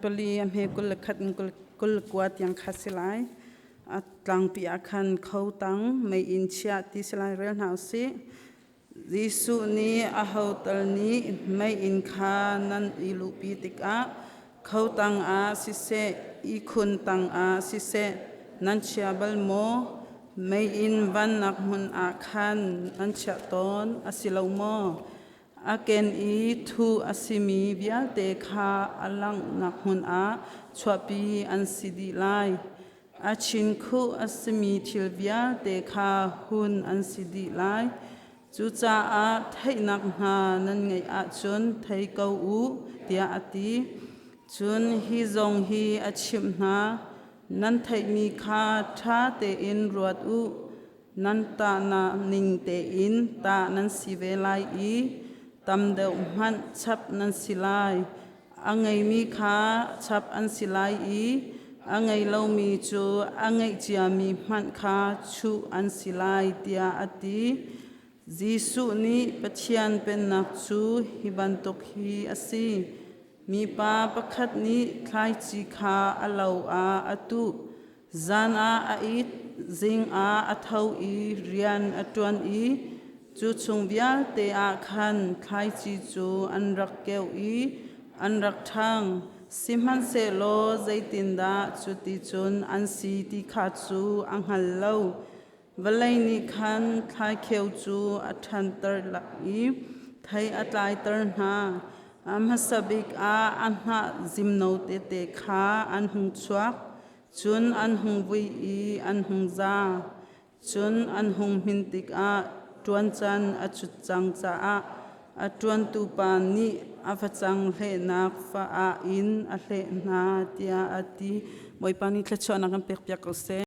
Pali a hme 21 in 29 tiang kha si lai. A tlangpi ah khan kho tang meiinn chiah ti si lai rel hna usih. Jesuh nih aho tal nih meiinn kha nan i luhpi tikah kho tangah siseh, ihkhun tangah siseh nan chia bal maw? Meiinn vannak hmun ah khan nan chiah tawn a si lo maw? A ken i thuh a simi vialte kha a langhnak hmun ah chuahpi an si dih lai. A chinkhuh a simi thil vialte kha hun an si dih lai. Cucaah theihnak hna nan ngeih ahcun thei ko u, tiah a ti. Cun hi zong hi a chimh hna, nan theihmi kha ṭha tein ruat u. Nan tahnak ning tein tah nan si ve lai i tam deuh hmanh chap nan si lai. A ngeimi kha chap an si lai i a ngei lomi cu a ngeih ciami hmanh kha chuh an si lai, tiah a ti. Jesuh nih Pathian Pennak cu hi bantuk hi a si. Mipa pakhat nih thlaici kha a lo ah a tuh. Zan ah a it, zing ah a tho i rian a ṭuan i cu chung vialte ah khan thlaici cu an rak keuh i an rak ṭhang. Sihmanhsehlaw zeitindah cuticun an si ti kha cu a hngal lo. Vawlei nih khan thlaikheu cu a ṭhanter i thei a tlaiter hna. A hmasa bik ah a hnah zimno tete kha an hung chuak, cun an hung vui i an hung za. Cun an hung hmin tikah ṭuan caan a cut cang caah a ṭuantu pa nih a facang hlehnak fa-ah in a hleh hna, tiah a ti. Bawipa nih thluachuahnak kan pekpiak ko seh.